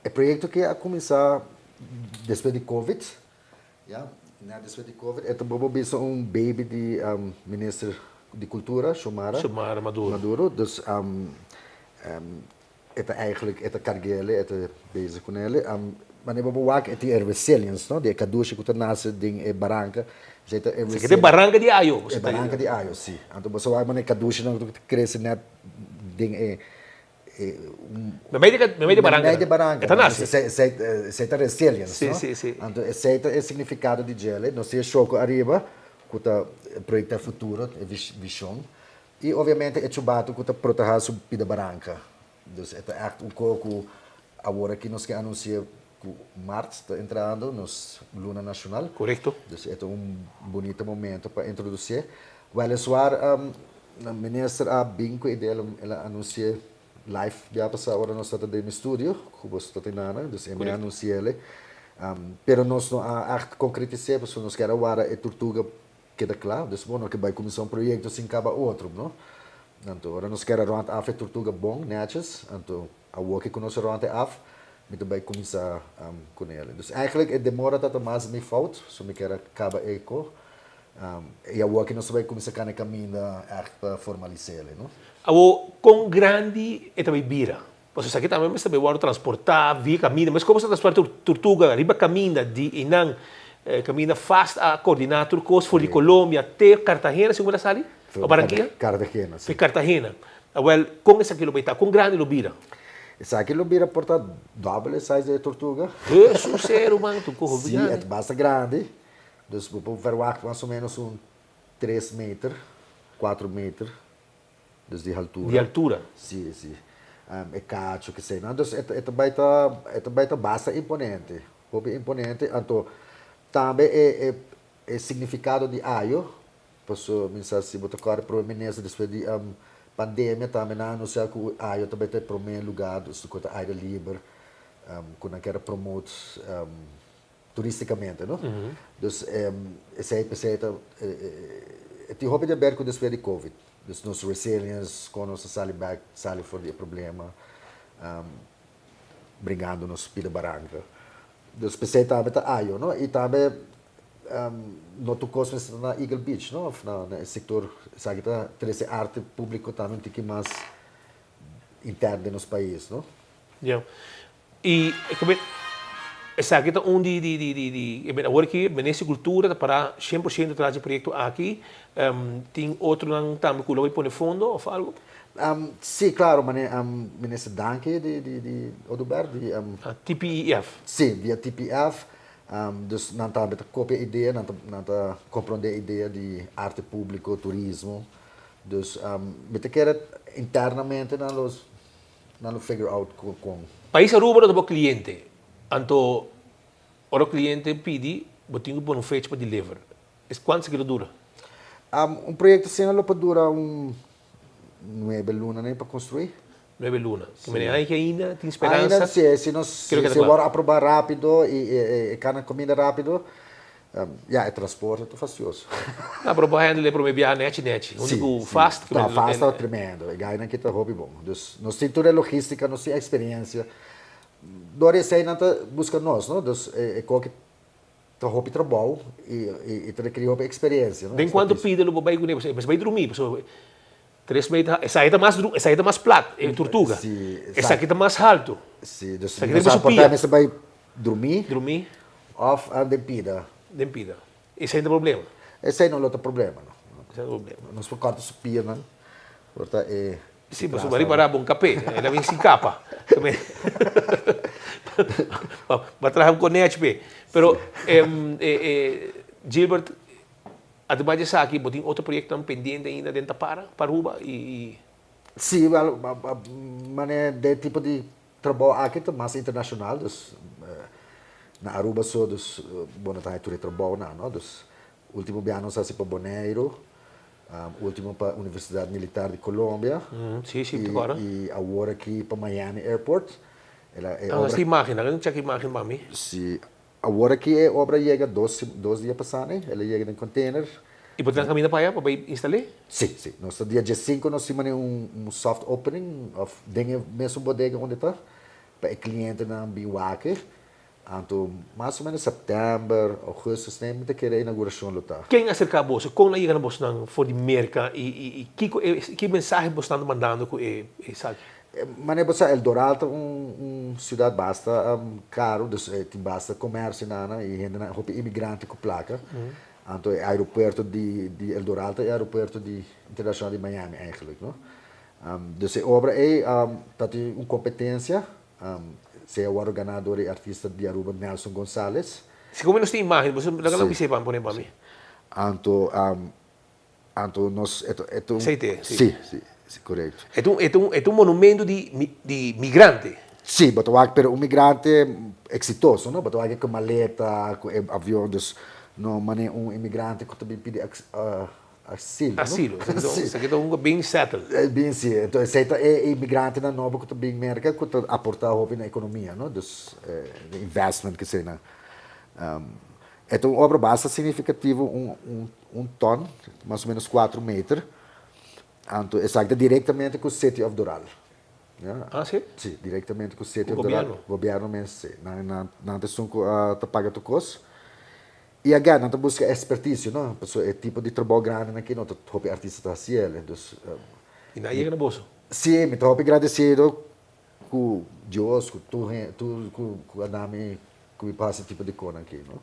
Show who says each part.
Speaker 1: E proyecto aki a cuminsa despues di Covid, ya, net despues di Covid, e ta bobo bisa un baby di Minister di Cultura, Xiomara.
Speaker 2: Xiomara Maduro.
Speaker 1: Maduro, dus e ta eigenlijk, e ta carguele, e ta bezig cu nele. Manera bo wak e tin e resilience, no, di e cadushi cu ta nace den e baranca, esey ta e
Speaker 2: Esaki ta e baranca di Ayo.
Speaker 1: E baranca di Ayo, si. Anto bo sa wak manera e cadushinan cu ta crece net den e.
Speaker 2: Memey di baranca.
Speaker 1: Memey di baranca.
Speaker 2: E ta nace.
Speaker 1: Esey ta resilience,
Speaker 2: Si, si, si.
Speaker 1: Anto esey ta e significado di djele. Nos tin e shoco ariba cu ta proyecta e futuro, e vision. Y obviamente e chubato cu ta proteha su pida baranca. Dus e ta echt un co cu awor aki nos ke anuncia cu maart ta entrando nos luna nacional.
Speaker 2: Corecto.
Speaker 1: Dus e ta un bunita momento pa introduci'e. Weliswaar minister a bin cu e idea, el a anunci'e live bia pasa ora nos tabata den mi studio cu boso ta tin dus e mi a anunci'ele. Pero nos no a echt concretis'e pasobra nos kier a wara e tortuga keda kla, dus bo no ke bai kuminsá un proyekto sin kaba otro, no? Anto ora nos kere rònt af e turtuga bon, nètjes, anto awor ke ku nos a rònt e af, mi ta bai kuminsá ku nel. Dus eigenlijk e demora ta ta mas mi fout, so mi kier a kaba e ko. I awor ke nos ta bai kuminsá kana e kaminda ègt pa formalis'é, no?
Speaker 2: Awor, kon grandi e ta bai bira? Pasobra esaki tambe mester bai wòrdu transportá via kaminda. Mes komo sa transportá turtuga riba kaminda di einan kaminda fast a koordiná tur kos for di Colombia te Cartagena segun bo ta sali? O Barranquilla?
Speaker 1: Cartagena, si.
Speaker 2: Te Cartagena. Awèl, kon esaki lo bai ta? Kon grandi lo bira?
Speaker 1: Esaki lo bira por ta dòbel e size di e turtuga.
Speaker 2: Hesus e ruman, tur koho
Speaker 1: grandi. Si, e ta basta grandi. Dus bo por verwagt mas o ménos un tres meter, kuater meter. Dus di haltura.
Speaker 2: Di altura.
Speaker 1: Si, si. E cacho ke sei nan. Dus e ta bai ta, e ta bai ta basta imponente. Hopi imponente. Anto tambe e e significado di Ayo, paso mi sa si bo ta kòrda prome minister despues di pandemia tambe nan a anuncia ku Ayo ta bai ta e prome lugar dus ku ta aire liber ku nan kier a promote turisticamente no. Dus esey p'esey ta e tin hopi di haber cu despues di covid. Dus nos resilience, con nos a sali bek, sali for di e problema, bringando nos pida baranca. Dus p'esey tambe ta ayo no. Y tambe no tur cos mester ta na Eagle Beach no of na e sector, esaki ta trece arte publico tambe un tiki mas interno den nos pais no.
Speaker 2: Ya. I esaki ta un di di di di di awor aki Minister di Kultura ta pará 100% tras di e proyekto aki. Tin otronan tambe ku lo bai pone fondo òf algu?
Speaker 1: Sí, klaro, Minister Danki di di di Oduber di
Speaker 2: TPEF.
Speaker 1: Sí, via TPEF. Dus nan tambe ta kopia idea, nan ta nan ta komprondé idea di arte públiko, turismo. Dus mi ta kere internamente nan lo Nan lo figure out con.
Speaker 2: Pais Aruba no ta bo cliente, anto ora cliente pidi bo tin cu pone un fecha pa deliver. Es cuanto esaki lo dura?
Speaker 1: Un proyecto asina lo por dura un nuebe luna pa construi.
Speaker 2: Nuebe luna. Ki manera hay ainda tin speransa?
Speaker 1: Ainda si, si nos si worde aproba rapido y e cana cuminda rapido, Ya, e transporte ta fastioso.
Speaker 2: No, pero bo a handle e prome biaha nechi nechi. Huntu ku Fast.
Speaker 1: No, Fast ta tremendo. E gainan aki ta hopi bon. Dus nos tin tur e logistica, nos tin experiencia. Dor di esei nan ta buska nos, no? Dus e koki ta hopi trabou i ta rekeri hopi experiencia, no?
Speaker 2: Den kuantu pida lo bo bai kuné? Pasobra e mester bai drumí, pasobra tres meter, esaki ta mas dru, esaki ta mas plat, e tortuga. Esaki ta mas haltu.
Speaker 1: Si, dus nos a porta e mester bai drumí.
Speaker 2: Drumí.
Speaker 1: Of den pida.
Speaker 2: Den pida. Esei no ta problema?
Speaker 1: Esei no lo ta problema, no.
Speaker 2: Esei no ta problema.
Speaker 1: Nos por kòrta su pianan, por ta e.
Speaker 2: Si, pasobra bo a ripará bon kapé, el a bin sin kapa. Bo a traha un konèchi p'e. Pero, Gilbert, ademas di esaki, bo tin otro proyektonan pendiente ainda den Tapara, pa Aruba i.
Speaker 1: Si, wèl, manera den e tipo di Trabou aki ta mas internacional, dus na Aruba so, dus bo no ta haña tur e trabounan, no. Dus ultimo biaha nos hasi pa Boneiru, ultimo pa Universidad Militar di Colombia,
Speaker 2: Sí, sí, mi ta kòrda.
Speaker 1: i awor aki pa Miami Airport. El a e
Speaker 2: Ah,
Speaker 1: obra.
Speaker 2: si imagen, laga nos chèk imagen pa mi.
Speaker 1: Sí, awor aki e obra yega dos dos dia pasá, el a yega den container.
Speaker 2: I bo ta kaminda pa aya pa bai instal'é?
Speaker 1: Sí, sí. Nos ta dia diesinco nos tin mane un soft opening of den e mesun bodega unda e ta. pa e clientenan bin wak. Anto mas o menos september, augustus mi ta kere inauguracion lo ta.
Speaker 2: Ken a acerca boso? Con a yega na bosnan for di Merca y kico e ki mensahe bosnan ta mandando cu e esaki?
Speaker 1: Manera bo sa El Doral ta un ciudad basta caro, dus tin basta comercio nana y hendenan hopi inmigrante cu placa. Anto e aeropuerto di El Doral ta e aeropuerto di internacional di Miami eigenlijk, no. Dus e obra ey ta tin un competencia. Sea wòrdu ganá dor e artista di Aruba Nelson Gonzalez.
Speaker 2: Si komo nos tin imágen, boso laga nan bis'é pa mi pone pa mi.
Speaker 1: Anto, anto nos, e ta, e ta un.
Speaker 2: Esei te,
Speaker 1: si. Si, si, si, korekto.
Speaker 2: E ta un, e ta un, e ta un monumento di, di migrante.
Speaker 1: Si, bo ta wak, pero un migrante eksitoso, no? Bo ta wak ku maleta, ku e avion, dus no manera un imigrante ku ta bin pidi Asilo, no?
Speaker 2: Asilo, esaki ta un bin settled.
Speaker 1: Bin si, enton esei ta e imigrantenan nobo ku ta bin Merka ku ta aportá hopi na ekonomia, no? Dus e investment ke eseinan. E ta un obra basta signifikativo, un ton, mas o menos kuatro meter. Anto esaki ta direktamente ku City of Doral.
Speaker 2: Ah, si?
Speaker 1: Si, direktamente ku City of Doral.
Speaker 2: Gobièrnu?
Speaker 1: Gobièrnu mes, si. Nan ta esun ku ta paga tur kos. I again, nan ta buska experticio, no? Pasobra e tipo di trabou grandinan aki no ta hopi artista ta haci el. Dus.
Speaker 2: I nan a yega na boso?
Speaker 1: Si, mi ta hopi gradecido cu Dios, cu tur hende, tur cu a dami cu mi por haci e tipo di conan aki, no?